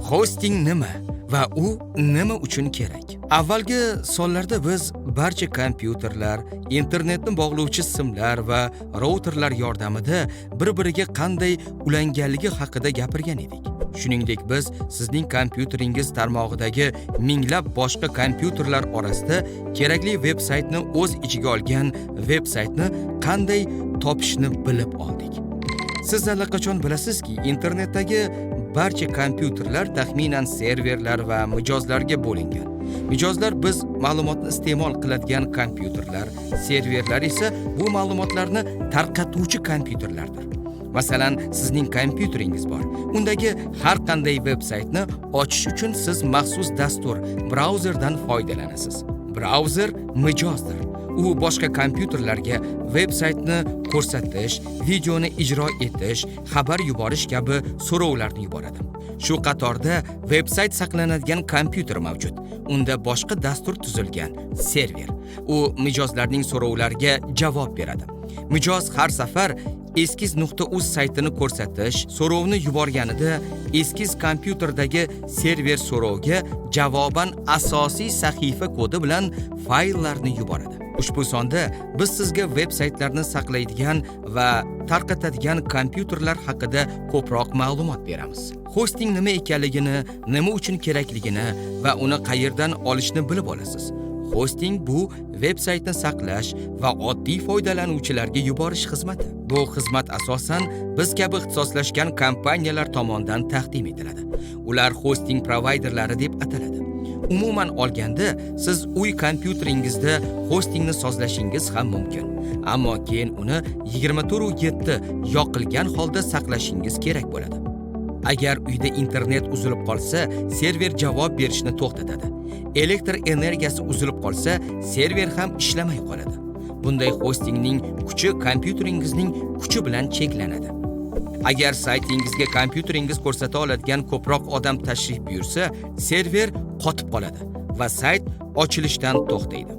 Hosting nima va u nima uchun kerak? Avvalgi sonlarda biz barcha kompyuterlar, internetni bog'lovchi simlar va routerlar yordamida bir-biriga qanday ulanganligi haqida gapirgan edik. Shuningdek, biz sizning kompyuteringiz tarmog'idagi minglab boshqa kompyuterlar orasida kerakli veb-saytni o'z ichiga olgan veb-saytni qanday topishni bilib oldik. Siz allaqachon bilasizki, internetdagi barcha kompyuterlar taxminan serverlar va mijozlarga bo'lingan. Mijozlar biz ma'lumotni iste'mol qiladigan kompyuterlar, serverlar esa bu ma'lumotlarni tarqatuvchi kompyuterlardir. Masalan, sizning kompyuteringiz bor. Undagi har qanday veb-saytni ochish uchun siz maxsus dastur, brauzerdan foydalanasiz. Brauzer mijozdir. U boshqa kompyuterlarga veb-saytni ko'rsatish, videoni ijro etish, xabar yuborish kabi so'rovlarni yuboradi. Shu qatorda veb-sayt saqlanadigan kompyuter mavjud. Unda boshqa dastur tuzilgan server. U mijozlarning so'rovlariga javob beradi. Mijoz har safar eskiz.uz saytini ko'rsatish so'rovni yuborganida, eskiz kompyuterdagi server so'rovga javoban asosiy sahifa kodi bilan fayllarni yuboradi. Ushbu sonda biz sizga veb-saytlarni saqlaydigan va tarqatadigan kompyuterlar haqida ko'proq ma'lumot beramiz. Hosting nima ekanligini, nima uchun kerakligini va uni qayerdan olishni bilib olasiz. Hosting bu veb-saytni saqlash va oddiy foydalanuvchilarga yuborish xizmati. Bu xizmat asosan biz kabi ixtisoslashgan kompaniyalar tomonidan taqdim etiladi. Ular hosting provayderlari deb ataladi. Umuman olganda, siz uy kompyuteringizda hostingni sozlashingiz ham mumkin. Ammo keyin uni 24/7 yoqilgan holda saqlashingiz kerak bo'ladi. Agar uyda internet uzilib qolsa, server javob berishni to'xtatadi. Elektr energiyasi uzilib qolsa, server ham ishlamay qoladi. Bunday hostingning kuchi kompyuteringizning kuchi bilan cheklanadi. Agar saytingizga kompyuteringiz ko'rsata oladigan ko'proq odam tashrif buyursa, server qotib qoladi va sayt ochilishdan to'xtaydi.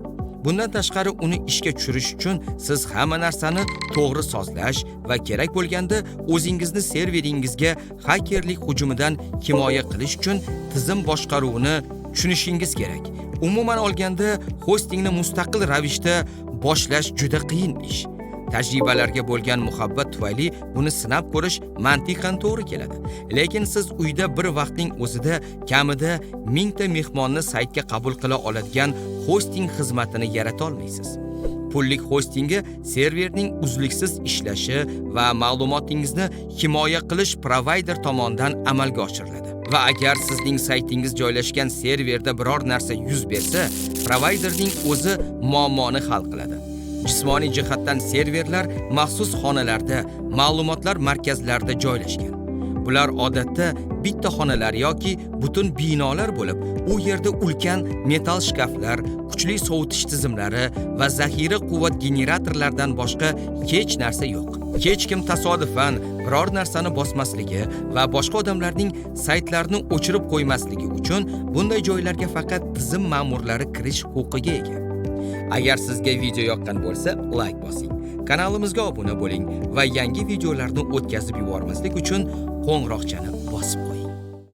Bundan tashqari, uni ishga tushirish uchun siz hamma narsani to'g'ri sozlash va kerak bo'lganda o'zingizni serveringizga xakerlik hujumidan himoya qilish uchun tizim boshqaruvini tushunishingiz kerak. Umuman olganda, hostingni mustaqil ravishda boshlash juda qiyin ish. Tajribalarga bo'lgan muhabbat tufayli buni sinab ko'rish mantiqan to'g'ri keladi. Lekin siz uyda bir vaqtning o'zida kamida 1000 ta mehmonni saytga qabul qila oladigan hosting xizmatini yarata olmaysiz. Pullik hostingi serverning uzluksiz ishlashi va ma'lumotingizni himoya qilish provayder tomonidan amalga oshiriladi. Va agar sizning saytingiz joylashgan serverda biror narsa yuz bersa, provayderning o'zi muammoni hal qiladi. Jismoniy jihatdan serverlar maxsus xonalarda, ma'lumotlar markazlarida joylashgan. Bular odatda bitta xonalar yoki butun binolar bo'lib, u yerda ulkan metall shkaflar, kuchli sovutish tizimlari va zaxira quvvat generatorlaridan boshqa hech narsa yo'q. Hech kim tasodifan biror narsani bosmasligi va boshqa odamlarning saytlarini o'chirib qo'ymasligi uchun bunday joylarga faqat tizim ma'murlari kirish huquqiga ega. Agar sizga video yoqqan bo'lsa, layk bosing. Kanalimizga obuna bo'ling va yangi videolarni o'tkazib yubormaslik uchun qo'ng'iroqchani bosib qo'ying.